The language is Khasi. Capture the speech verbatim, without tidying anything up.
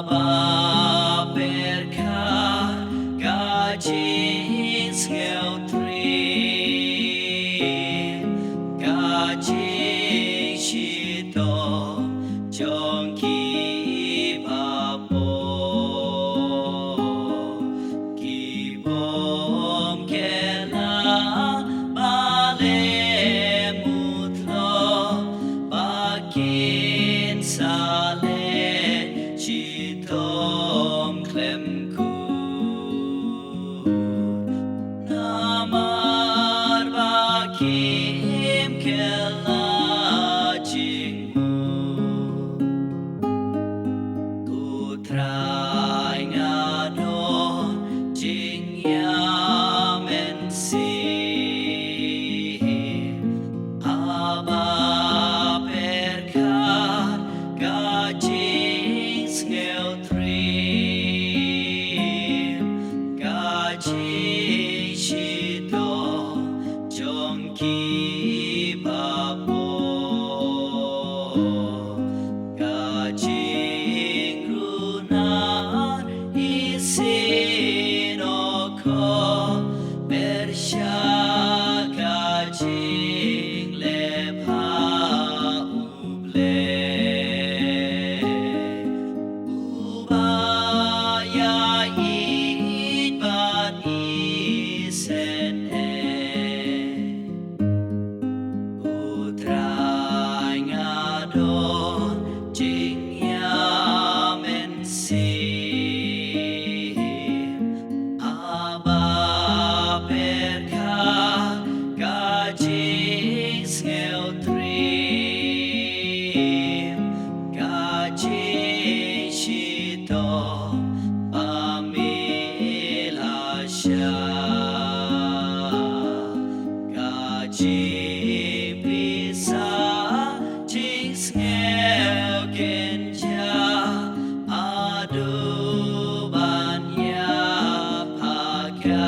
Ba pyrkhat ka jingsngewtriem, ka jingshitom jong ki bapoh, ki bym kylla ba leh mutloh, ba kin sa leh shitom khlem kut. Namar ba kim kylla jingmut. Ko Trai, nga don jingïamynsiem, haba pyrkhat ka jingsngewtriem, ka jingshitom jong ki bapoh, ka jingrunar isynei khop, pyrshah ka jingleh bha U Blei, uba ïaieit bad isynei. Ko Trai, nga don jingïamynsiem, haba pyrkhat ka jingsngewtriem, ka jingshitom ba me la shah, ka jingpisa jingsngew kynjah, haduh ban ïap ha ka